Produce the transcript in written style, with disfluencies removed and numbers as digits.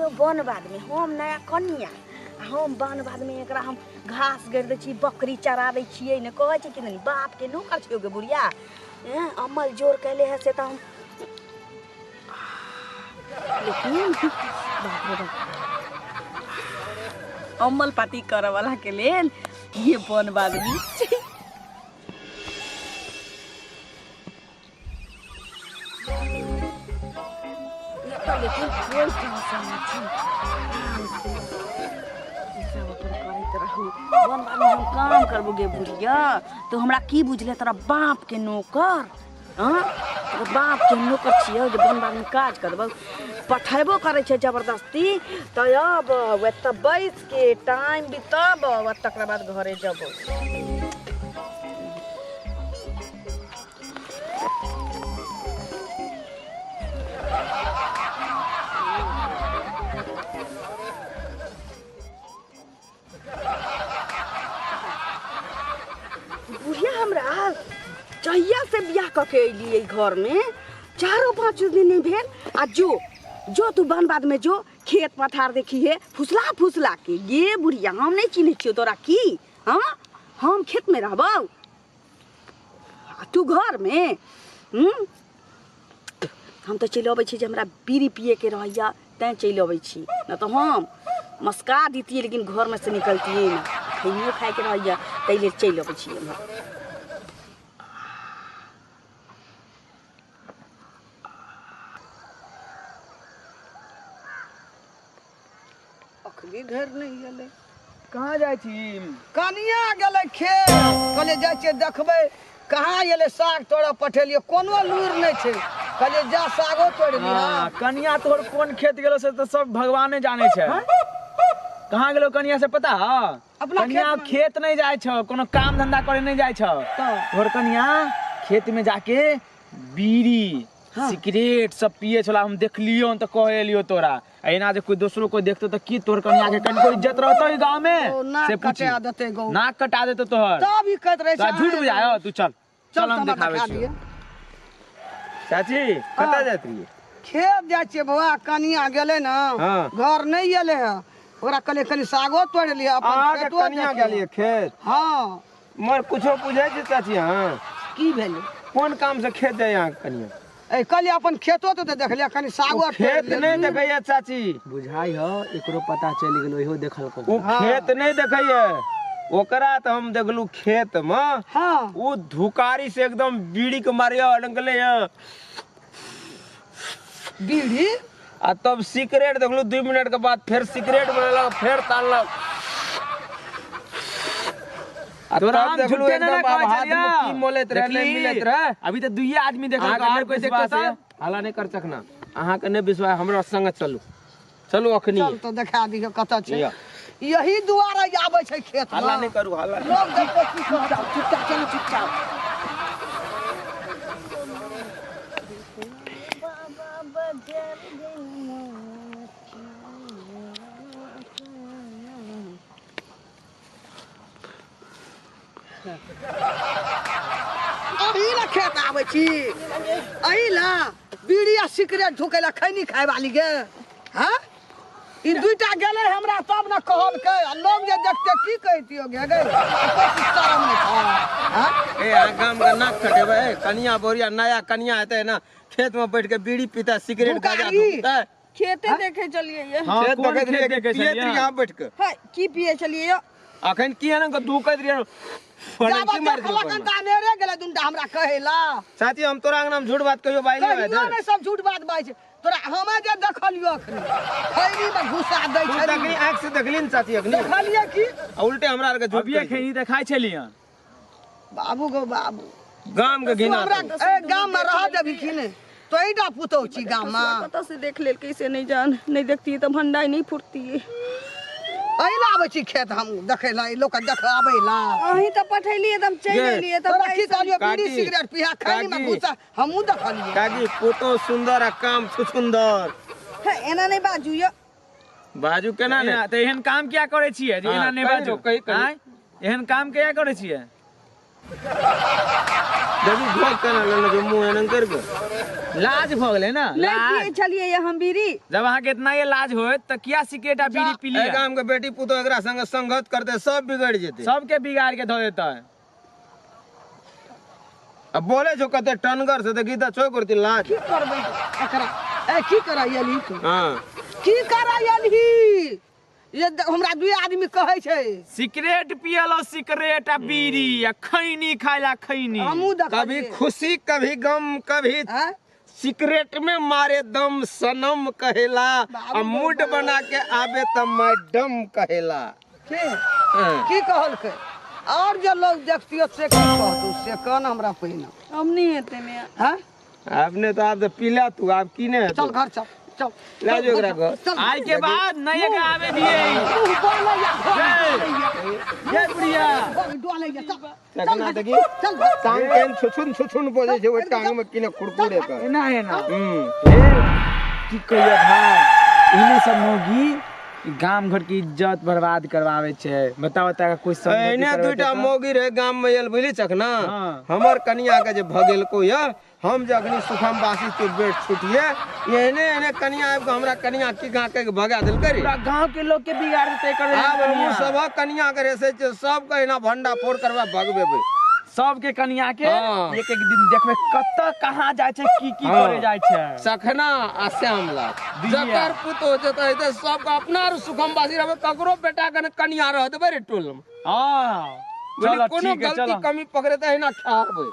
इहो वन बाधमे हम नया कनिया आ हम वन बाधमे एकरा हम घास गड़ि दै छी, बकरी चरा दै छियै। ने कहै छै कि नहीं बापके नौकर छियौ गे बुढ़िया। हैं अमल जोर कैले है से तऽ हम, लेकिन बाप रे बाप, अमल पाती करऽ वाला के लेल ये वन बाधनी। लेकिन कोई टेंशन नहीं छै, ई सब अपन करैत रहू। वन बाधमे हम काम करबो गे बुढ़िया, तो हमरा की बुझले तोरा बाप के नौकर? हाँ, तोरा बाप के नौकर छियौ जे वन बाधमे काज करबौ? पठेबो करै छै जबरदस्ती तऽ अब एतऽ बैस के टाइम बिताब, तकरा बाद घरे जबो। बुढ़िया हमरा जहिया से बियाह कऽ के अयली एहि घरमे, 4-5 दिन नहि भेल आ जो जो तू वन बाधमे जो, खेत पथार देखी हे फुसला फुसला के। गे बुढ़िया, हम नहि चिन्है छियौ तोरा की? हाँ, हम खेतमे रहबौ आ तू घरमे? हूँ, हम तऽ चलि अबै छी जे हमरा बीड़ी पियैके रहैया तैँ चलि अबै छी, नहि तऽ हम मस्का दितियै लेकिन घरमे से निकलतियै नहि। खैनियो खाइके रहैया ताहि लेल चलि अबै छी एम्हर। अखनी घर नहीं गेलै। कहाँ जाइ छी? कनिया गेलै खेत, कहलियै जाइ छियै देखबै कहाँ एलै। साग तोड़ऽ पठेलियै, कोनो लूरि नहि छै। कहलियै जा सागो तोड़ि लिहऽ। हाँ, कनिया तोहर कोन खेत गेलो से तऽ सब भगवाने जानै छै। कहाँ गेलो कनिया से पता ह? अपना कनिया खेतमे। खेत नहीं जाइ छौ, कोनो काम धंधा करे नहीं जाइ छौ। तऽ? तोहर कनिया खेत में जाके बीड़ी सिगरेट सब पिए छला, हम देखलियो तऽ कह एलियो तोरा। आ एना जे कोई दोसरो कोई देखतो तऽ की तोहर कनिया के कनिको इज्जत रहतो ई गांव में? ओ, नाक से पूछी। कटा देतै गौ। नाक कटा देतौ तोहर। तब ई कहैत रहै तोरा छै, झूठ बुझायो? तू चल चल चल, हम तऽ हमरा देखाबै देखा छियौ। दिअ। चाची, कतऽ जाइत रहियै? खेत जाइ छियै बौआ, कनिया गेलै ने, हाँ। घर नहि एलै हँ। ओकरा कहलियै कनि सागो तोड़ि लिअ अपन अहाँके खेतो कनिया देखियौ। गेलियै खेत? हाँ। मगर कुछो बुझै छै चाची अहाँ? की भेलै? कोन काम से खेत जाइए अहाँके कनिया? ए कहलियै अपन खेतो तऽ देख लिअ, कनि सागो ओ तोड़ि खेत लिअ। नहि देखैया चाची। बुझाइ ह एकरो पता चलि गेलो, इहो देखलको। ओ खेत नहि देखैया ओकरा, तऽ हम देखलू खेत मे हाँ, ओ धुकारी से एकदम बीड़ी के मारिया अडंगले है बीड़ी आ तब सिगरेट देखलू। 2 मिनट के बाद फेर सिगरेट बनेलक, फेर तानलक आ तोरा तब हम देखलू झूठे ना एकदम कहै आब हाथ छलियौ। में की मोलैत रहे, नहि देखली? मिलैत रहे। अभी तऽ दुइये आदमी देखलको, अहाँके आर नहि कोई देखतो विश्वास तऽ? है? हाला नहि कर सकना। अहाँके नहि विश्वास, हमरा संग चलू, चलू अखनी। चल तऽ देखा दियौ कतऽ छै। या। यही दुआरे आबै छै खेत। हल्ला नहि करू, हल्ला नहि। लोग देखते की कहत? चुपचाप चलू, चुपचाप। अही ला खेत आबै छी, अही ला बीड़ी आ सिगरेट ढुकै ला, खैनी खाय वाली गे? हाँ, ई दुईटा गेलै हमरा तब ने कहलकै, आ लोग जे देखते की कहितियो गे? गे शरम नहि छौ? हाँ? ए, अहाँ गाम के नाक कटेबै? कनिया बोरिया नया कनिया हेतै ने, खेत में बैठ के बीड़ी पीता, सिगरेट गाजा धुकारी। धुकतै? खेते देखे चलिए ये। हाँ, खेत कोन देखैत खेत रहियै कि देखै पियैत छलियै? रहियै अहाँ बैठ के? है की पिए चलिए यो? अखन की एना के धुकैत रहियै? जाबे की मारि देखलक देलकौ? तऽ अनेरे गेलै दुनटा हमरा कहैला। चाची, हम तोरा अंगना में झूठ बात कहियो बाजलियो कहियो हेतै? नहि, सब झूठ बात बाजै छै। तोरा हमे जे देखलियो अखनी खैनी में घुसा दै तू छै। देखली, आँख से देखली ने चाची अखनी? देखलियै की? आ उल्टे हमरा आरके झूठ अभिये कहै छै। खैनी तऽ खाइ छलियन। बाबू गो बाबू, गाम के तू घिना हमरा ए गाम में रह देबी की नहि? तोहीटा पुतहु छी गाम में। कतऽ से देख लेलकै से नहीं जान, नहीं देखती तऽ भंडाई नहीं फुटती। एहि ला आबै छी खेत हम देखै ला, ई लोक देख आबै ला। अहीं तऽ पठेलियै तऽ हम चलि गे, एलियै तऽ तोरा की कहलियो? बीड़ी काकी, सिगरेट पिहा, खैनी में काकी। घुसा, हमहूँ देखलियै। काकी, पुतहु सुंदर आ काम छुछुंदर। हे, एना नहि बाजू यौ। बाजू केना ने? एना तऽ एहन काम किया करै छियै जे हाँ, एना नहि कही बाजू? कही, कही। आँय, एहन काम किया करै छियै? देखी भोग केना लेने छौ मुँह एना करि के। लाज भऽ गेलै ना। नहीं पिए छलिए ये हम बीड़ी। जब अहाँ के इतना ये लाज होत त किया सिगरेट आ बीड़ी पी एहि लिया? गाम के बेटी पुतोह एकरा संगे संगत करते सब बिगड़ जेते। सबके बिगाड़ के धऽ देतै। आ बोले छौ कते टनगर से देखी त छो करती लाज। की करबै एकरा? ए की करै एलही तू? हाँ। की करै एलही? ये हमरा दुई आदमी कहै छै सिगरेट पियलो, सिगरेट आ बीड़ी आ खैनी खाइला खैनी। हमहूँ कभी देखलियै। खुशी कभी गम कभी आँय? सिगरेट में मारे दम सनम कहेला आ मूड बना के आबे त मैडम कहेला। के हाँ। की कहलकै? और जे लोग देखतियो से की कहतौ से कन हमरा पहिने। हम नहीं हेते में। हाँ? आपने तो आप तो पीला तू आप की ने चल घर चल चल। ले जो एकरा घर। चल। आई के बाद नहीं एकरा आवे दिए। मुँह बोलैया, ये बुढ़िया घर डोलैया, चल। चकना देखी चल घर। टांग केन छुछुन छुछुन बजै छै ओहि टांग में किने कुरकुरे कर। एना एना। हम्म। की कहियो भाई, एहने सब मौगी गाम घर की इज्जत बर्बाद करवावे छै। बताओ त कोई संगति एहने करबै दुईटा तऽ? मौगी रहे गाम में आयल बुझली चकना। हाँ। हमर कनिया के जे भगेलको या हम जे अखनी सुखम बासी के बेट छुटिए एहने एहने कनिया आबि के हमरा कनिया की गा के भगा देलकै रे। पूरा गांव के लोग के बिगाड़ देतै एकर। आब हमहूँ कनिया। सबक कनिया के रेसे छै सबके एना भंडा फोड़ करबा भगबेबै सबके कनिया के। हाँ। एक एक दिन देखबै कतऽ कहाँ जाइ छै, की की हाँ। करे जाइ छै। सखना आ श्यामलाल दिया। जकर पुतोह जेतै तऽ सबके अपना आर सुखम बासी रहबै ककरो बेटा के ने कनिया रह देबै रे टोल में। हाँ बुझली, चलो कोनो ठीक है गलती चलो। कमी पकड़े तऽ एना खेहारबै।